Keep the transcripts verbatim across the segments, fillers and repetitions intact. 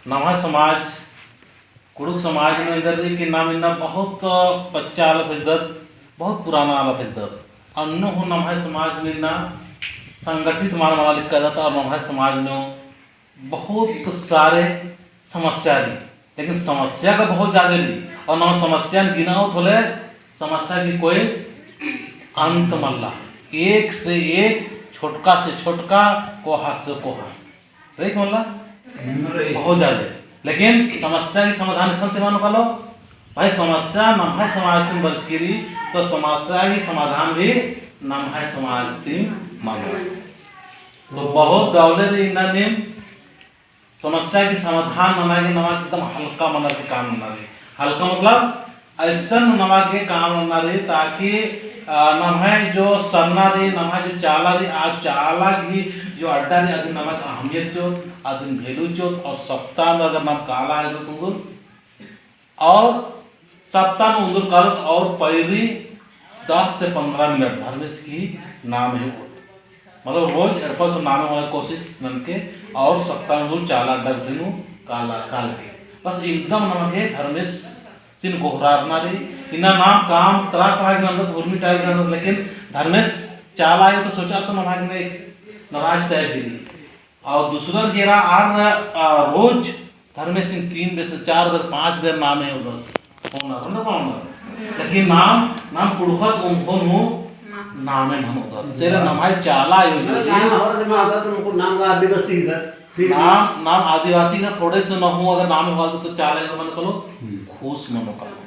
नम्है समाज, कुँड़ुख़ समाज नू एन्देर रई कि नाम इन्ना बहुत पच्चा आलत हिकदत, बहुत पुराना आलत हिकदत। अन्नु हूँ नम्है समाज नू इन्ना संगठित मल मना लिक्कदत और नम्है समाज नू बहुत सारे समस्या रई, लेकिन समस्या का बहुत ज्यादा रई। और नम समस्या गिनाओत होले समस्या की कोई अंत मल्ला। एक से एक, छोटका से छोटका, कोहा से कोहा। रई कि मल्ला? बहुत ज्यादा। लेकिन समस्या की समाधान कम ते मानो कालो। भाई, समस्या नम्है समाज तिम बरचकी रई, तो समस्या की समाधान भी नम्है समाज तिम मनो। तो बहुत दौले रई इन्ना नीम समस्या की समाधान नना गे नमा एकदम हल्का मना के काम नना रई। हल्का मतलब ऐसन नना के काम नना रई ताकि, आ, नम्है जो सरना रई, नम्है जो चाला रई, आ चाला की जो अड्डा रई, अदिन नमा के अहमियत चिओत, अदिन value चिओत, और सप्ताह में अगर नम काला है तो तुम और सप्ताह में उन्दुल कालोत और पैरी दस से पन्द्रह मिनट धर्मेस की नामे होत। मतलब रोज एड़पा से नामे होना कोशिश ननके और सप्ताह में उन्दुल चाला अड्डा गुट्ठी नू काला, कालके। बस एकदम नमके धर्मेसिन गोहरारना रई। इन्ना नाम काम तरह तरह के नन्दत, उर्मी type के नन्दत, लेकिन धर्मेस चाला आयो तो सोचा तो नमागे ने नाराज type ही रई। और दूसरा गेरा आर, आ, रोज धर्मेसिन तीन बेर से चार बेर, पाँच बेर नामे होदस। होना, होना, होना। लेकिन नाम, नाम कुँड़ुख़त ओन्द ख़ोन हूँ नामे मल होदस। से ले नम्है चाला आयो जो नाम होदस, नाम होदस, नाम का आदिवासी का। फिर नाम, नाम आदिवासी का थोड़े से न हूँ, अगर नामे होदस तो चाला आयो तो मल कालो, हम्म। खुश मल कालो।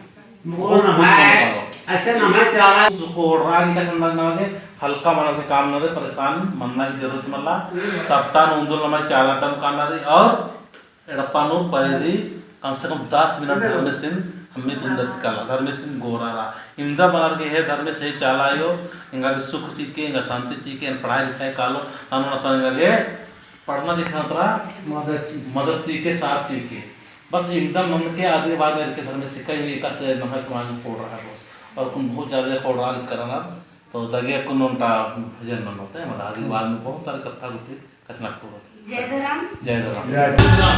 बहुत खुश मल कालो। अच्छा, नम्है चाला। सुकोड़ा की कसम नना गे, हल्का मना के काम नना रई, परेशान मनना की जरूरत मल्ला। सप्ताह नू उन्दुल नम्है चाला अड्डा नू काना रई और एड़पा नू पैरी कम से कम दस मिनट धर्मेसिन हम्मी तुन्दर काला, धर्मेसिन गोहरारा। इन्दा मनर के हे धर्मेस, हे चाला आयो, एंगा गे सुख चिके, एंगा शांति चिके, एन पढ़ाई लिखाई कालो, नन्ना सन एंगा गे पढ़ना लिखना तरा मदद चिके। मदद चिके, साथ चिके। बस एकदम नमके आदि बाद एरके धर्मेस सिखाई हुई एकासे नम्है समाज में खोड़ रहा बस। और कुन बहुत ज्यादा खोड़ रहा करना, तो दगे कुन ओन्टा भजन ननोत है, मतलब आदि बाद में बहुत सारे कत्था गुट्ठी कछनखरओत है। जय धरम। जय धरम। जय धरम।